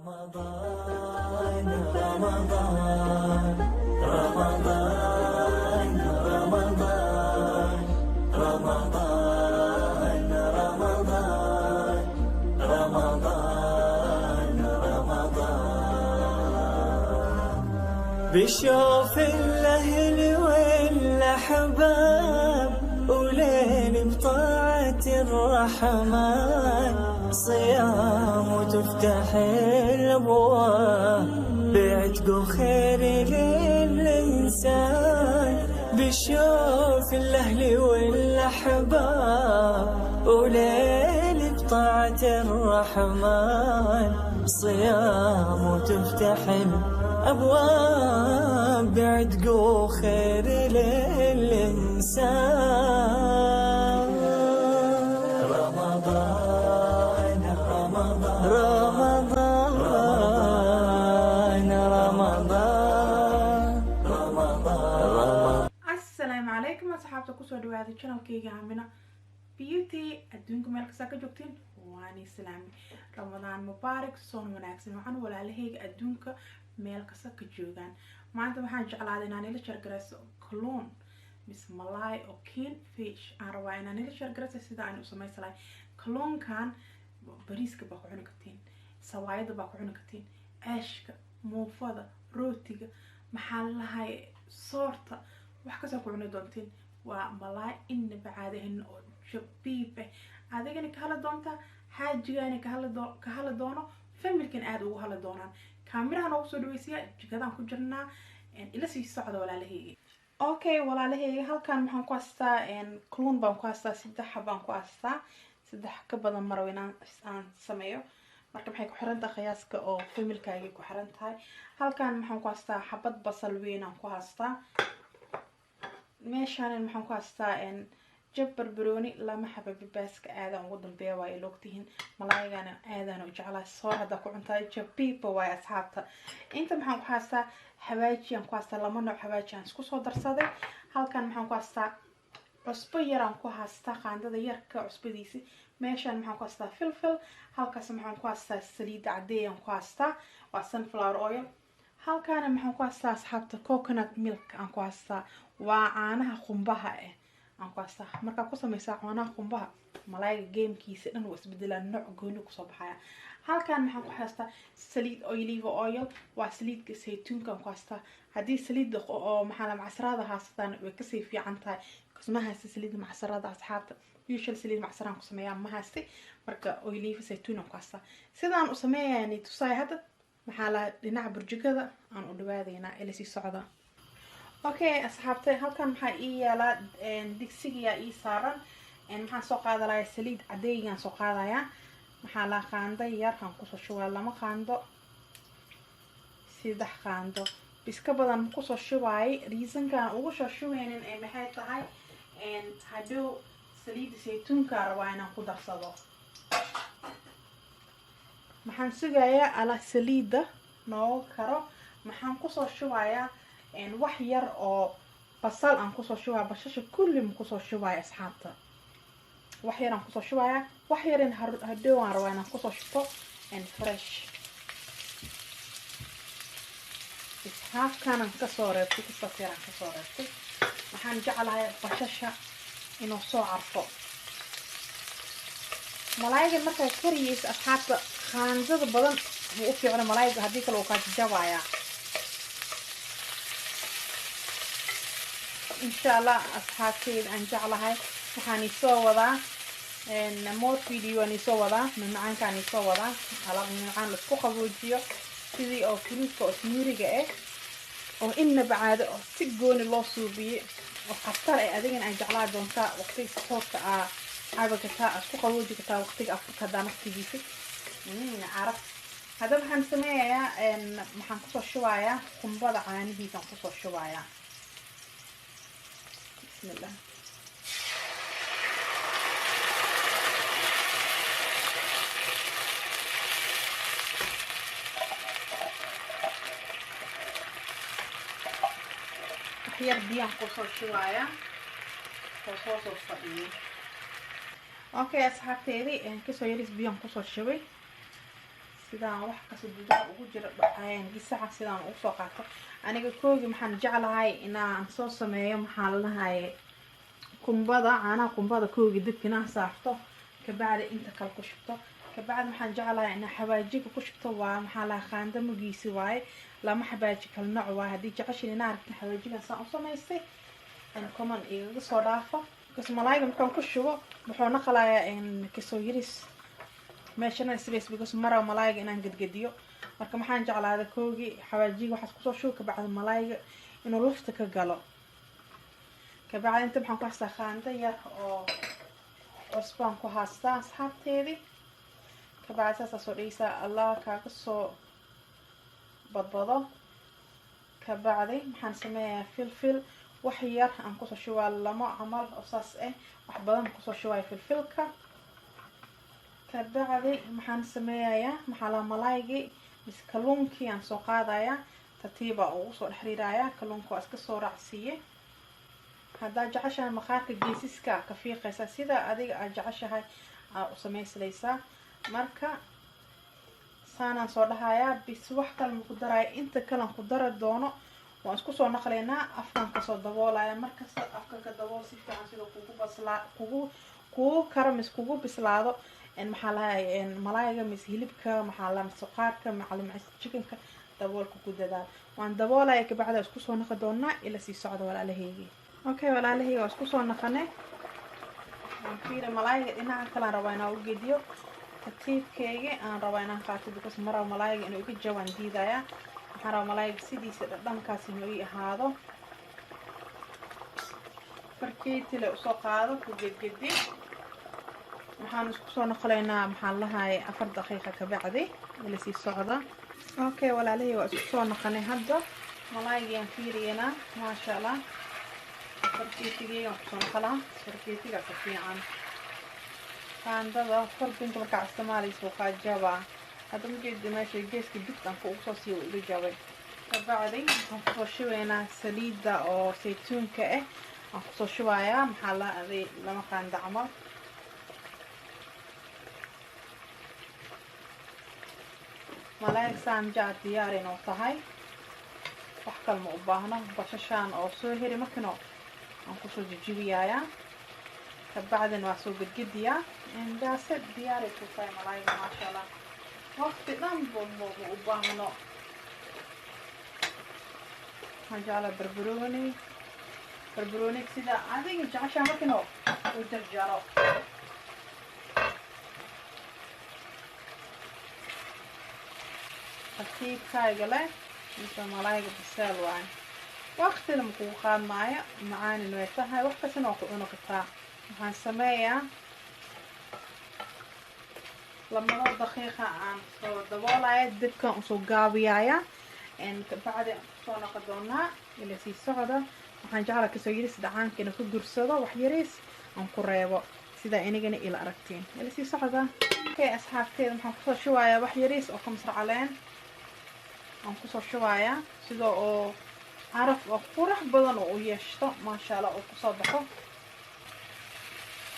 رمضان رمضان رمضان رمضان رمضان رمضان رمضان رمضان. بشوف الأهل والأحباب وليل بطاعة الرحمن، صيام وتفتح الأبواب بعتق خير للإنسان. بشوف الأهل والأحباب وليل بطاعة الرحمن، صيام وتفتح الأبواب بعتق خير للإنسان. رمضان رمضان رمضان رمضان رمضان. Asalaamu calaykum asxaabta, kusoo dhawaada channelkayga Amina Beauty. Adduunka meel kastaa ka joogtiin, waan islaami. Ramadaan mubaarak, soon wanaagsan. Waxaan walaalahayga adduunka meel kasta ka joogaan, maanta waxaan jeclaaday inaan ila share garayso kalluun mise malaay oo king fish aan rabaa inaan ila share garayso sida aan u samaysan lahay. Kalluunkan bariiska baa ku cuni kartiin, sawaayada baa ku cuni kartiin, ceeshka, muufada, rootiga, maxaa lahay, soorta, wax kasoo ku cuni doontiin. Waa malaay inaba caadahin oo jabiib ah. Adigana ka hadli doontaa, xaajigana ka hadli doono, familkan aada ugu hadli doonaan. Kaamiraha noogu soo dhaweysiya, jikadaan ku jirnaa, ila sii socda walaalahayga. Okay walaalahayga, halkan maxaan ku haystaa? Kalluun baan ku haystaa, saddex baan ku haystaa, saddex ka badan maraw inaan aan sameeyo. Marka maxay ku xiran tahay qiyaaska oo familkaagay ku xiran tahay. Halkan maxaan ku haystaa? Xabad basal weyn aan ku haystaa. Meeshaan maxaan ku haystaa? Jab barbarooni, lama xaba babaaska aadaan ugu dambeeya waa ilogtihiin. Malaayigana aadaan u jeclaa, soor haddaa ku cuntaa jabiiba waay asxaabta. Inta maxaan ku haystaa? Xawaaji aan ku haystaa, lama nooc xawaaji aan isku soo darsaday. Halkan maxaan ku haystaa? Cusbo yaraan ku haystaa, qaandada yarka cusbadiisi. Meeshaan maxaan ku haystaa? Filfil. Halkaas maxaan ku haystaa? Saliidda cadeeyaan ku haystaa, waa sunflower oil. Halkaana maxaan ku haystaa asxaabta? Coconut milk aan ku haystaa, waa caanaha qumbaha ah aan ku haystaa. Markaa ku sameysaa caanaha qumbaha, malaayga gamekiisa dhan waa isbedelaa, nooc gooni kusoo baxaya. Halkan maxaan ku haystaa? Saliid olive oil, waa saliidka saytuunkaan ku haystaa. Haddii saliidda oo maxaa la macsarada haysataan, way kasii fiican tahay. Ma haysta saliidda macsarada asxaabta, usual saliid macsaraan ku sameeyaa, ma haystay. Marka olive saytuun aan ku haystaa. Sidaan u sameeyani tusaay. Hadda maxaa la dhinaca burjikada aan u dhawaadeynaa, ila sii socda. Okay asxaabta, halkan maxaa ii yaalaa? Digsigiyaa ii saaran. Maxaan soo qaadalayaa? Saliid cadeygaan soo qaadayaa. Maxaa laa, qaando yarkaan kusoo shubaya, lama qaando, 3 qaando biska badan ma kusoo shubaayay. Reasonkaan ugu soo shubeynin ee maxay tahay? Hadhow saliidda saytuunkaa rabaa inaan ku darsado. Maxaan sugayaa? Ala saliidda nooga karo. Maxaan kusoo shubayaa? Wax yar oo basal aan kusoo shubaya. Bashasha kulli ma kusoo shubaya asxaabta, wax yar aan kusoo shubaya. Wax yarin hadhow aan rabaa inaan kusoo shubto fresh. Isxaafkanaan kasoo reebtay, kastaas yaraan kasoo reebtay. Waxaan jeclahay bashasha inuu soo carfo malaayga markaa kariyeysa asxaabta. Qaandada badan ma u fiicno malaayga, haddii kale uu kaa jajabayaa. Insha Allah asxaabteyda aan jeclahay, waxaan isoo wadaa more video aan isoo wadaa, mamacaankaan isoo wadaa, alaab mamacaan laisku qaboojiyo, sidii oo fruitka oo smoothie-ga ah oo inaba caado oo si gooni loo suubiyey oo khatar ah. Adigana aan jeclaa doontaa waqtiga saxoorka aa cabi kartaa, aad isku qabooji kartaa waqtiga afurka haddaa naftigiisa carab. Hadda waxaan sameeyayaa, maxaan kusoo shubayaa? Qumbada caanihiisaan kusoo shubayaa. Bismillah. Wax yar biyaan kusoo shubayaa oo soo fadhiyo. Okay asxaabteedii, kasoo yaris biyaan kusoo shubay. Sidaan wax kasta gudaha ugu jira gisaca sidaan ugu soo qaato. Aniga koogi maxaan jeclahay inaan soo sameeyo, maxaa la dhahaye, kumbada, caanaha kumbada koogi dabka inaan saarto, kabacdi inta kale ku shubto. Kabacdi maxaan jeclahay inaan xawaajiga ku shubto. Waa maxaa lahaa, qaanda mugiisi waaye, lama xawaaji kala nooc waaye. Haddii jeceshin inaa aragtin xawaajigan saan u samaystay, comment igaga soo dhaafo, because malaayga markaan ku shubo wuxuu naqlayaa kasoo yiris meeshana space, because mara malaayga inaan gedgediyo. Marka maxaan jeclaaday koogi xawaajiga waxaas kusoo shubo, kabacdi malaayga inuu lafta ka galo. Kabacdi inta maxaan ku haystaa qaando yar oo cusbaan ku haystaa, asxaabteedii. Kabacdi saasaa soo dhigeysaa, Allah kaaga soo badbado. Kabacdi maxaan sameeyaa, filfil wax yar aan kusoo shubaa, lamo camal oo saas ah, wax badan kusoo shubaya filfilka. Kabacdi maxaan sameeyayaa, maxaa laha, malaaygii mise kalluunkii aan soo qaadayaa, tartiibaa ugu soo dhex riirayaa. Kalluunka waa iska soo raacsiiye. Haddaa jeceshahay maqaarka geesiska ka fiiqaysaa, sida adiga aad jeceshahay aa u samayslaysaa. Marka saanaan soo dhahayaa bis, wax kale ma ku daraya. Inta kalen ku dari doono waan isku soo naqlaynaa. Afkan kasoo daboolaya. Markasta afka ka dabool si fiican, sida kugu baslaa, kugu karo mise kugu bislaado, maxaa lahay, malaayga mise hilibka, maxaa la, mise qaarka macalin chickenka, daboolka ku dadaal. Waan daboolaya, kabacdi isku soo naqi doonaa. Ila sii socda, walaalaheygi. Okay, walaalaheyga, waa isku soo naqanay. Waan fiiri malaayga dhinaca kalean rabaa inaan u gediyo. Tartiibkeyga aan rabaa inaan qaato, because maraba malaayga inuu iga jawaan diidaya. Waxaan rabaa malaayga sidiisa dhadhankaas inuu ii ahaado. Farkeetile usoo qaado, ku gedgedi. Waxaan isku soo noqonaynaa, maxaan lahay, 4 daqiiqa kabacdi. Ila sii socda. Okay, walaalahey, waa isku soo noqonay. Hadda malaaygiaan fiiriyanaa, maasha Allah. Farkeetigeygaan kusoo noqolaa, farkeetiga ka fiican qaandada farbinka markaa isticmaalaysa wuu kaa jabaa. Hadda majeeda meesha geeska jugtanka ugu soo siiya, iga jabay. Kabacdi waxaan kusoo shubaynaa saliidda oo saytuunka ah aan kusoo shubayaa, maxaa la aday, lama qaanda camal. Malaayg saamjaa diyaar inuu tahay, wax kale ma u baahno. Bashashaan oo soo heri markino aan kusoo jijibiyayaa, kabacdina waa soo gedgediyaa, indaase diyaaray ku tahay malaayga, maasha Allah. Waqti dhan bu ma u baahno. Waxaan jeclaa barbarooni, barbarooni sida adiga jeceshaa markino u jarjaro. Tartiibkayga leh mise malaayga bisaal waayo, waqtina ma kugu qaadmaayo, macaanin way tahay, wax kastana waa ku cuni kartaa. Waxaan sameeyaa lamado daqiiqa aan soo daboolaya, dibkan usoo gaabiyaya, kabacdi soo noqon doonaa. Ila sii socda. Waxaan jeclaa kasoo yiris dhacaanka inuu ka gursado, wax yariis aan ku reebo, sidaa inigana ila aragtiin. Ila sii socda. Okay, asxaabteeda, waxaan kusoo shubayaa wax yariis oo kamsar caleen aan kusoo shubayaa, sida oo caraf oo qurax badan oo u yeeshto, maasha Allah, oo kusoo baxo.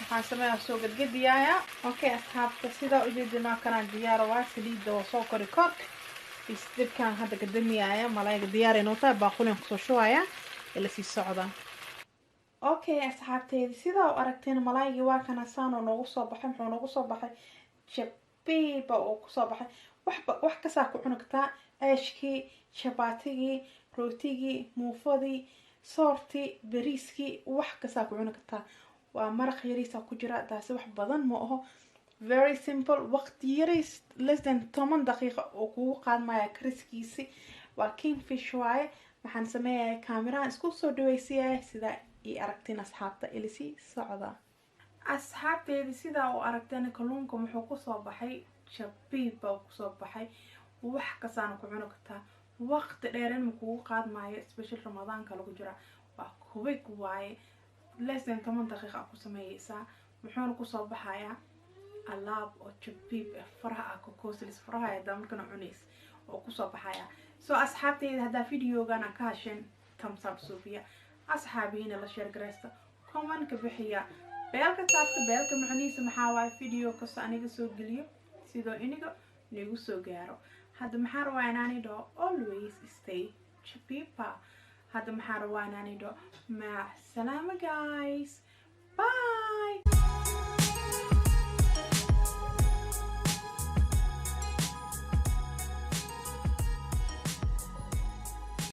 Waxaan sameeyaa soo gedgediyaaya. Okay, asxaabta, sidaa ujeedinaa kanaan diyaar waa. Saliidda waa soo kori kor bis, dibkaan hadda kadamiyaaya. Malaayga diyaar inuu tahay, baaqulian kusoo shubaya. Ila sii socda. Okay, asxaabteedi, sidaa u aragteen malaaygii waa kana saanoo noogu soo baxay. Muxuu noogu soo baxay? Jabiiba uu kusoo baxay. Waxba wax kasaa ku cuni kartaa: ceeshkii, jabaatigii, rootigii, muufadii, soortii, bariiskii, wax kasaa ku cuni kartaa. Waa maraq yariisa ku jira, taasi wax badan ma aho. Very simple, waqti yariis, less than 10 daqiiqa oo kugu qaadmaya kariskiisi. Waa kingfish waaye. Waxaan sameeyahay kaamirahan isku soo dhaweysiyaya, sidaa ii aragteen, asxaabta. Ilisii socda, asxaabteedi. Sidaa u aragteen kalluunka muxuu kusoo baxay? Jabiib baa kusoo baxay. Wax kasaana ku cuni kartaa, waqti dheerin ma kugu qaadmaayo. Special Ramadaanka lagu jiraa, waa quick waaye, less than 10 daqiiqa ku sameeyeysaa. Muxuuna kusoo baxayaa? Alaab oo jabiib ah, faraha ah, kokoslis faraha hadaa markana cunays oo kusoo baxaya. So asxaabteyda, haddaa videogan aan ka hasheen, thumbs up suubiya, asxaabihiina la share garaysta, comment ka bixiya, bellka taabta. Bellka macnihiisa maxaa waaye? Video kasta aniga soo geliyo sidoo iniga Nagu soo gaaro. Hadda maxaa rabaa inaani dhaho? Always stay Jabiba. Hadda maxaa rabaa inaani dhaho? Mac salaama, guys, bye.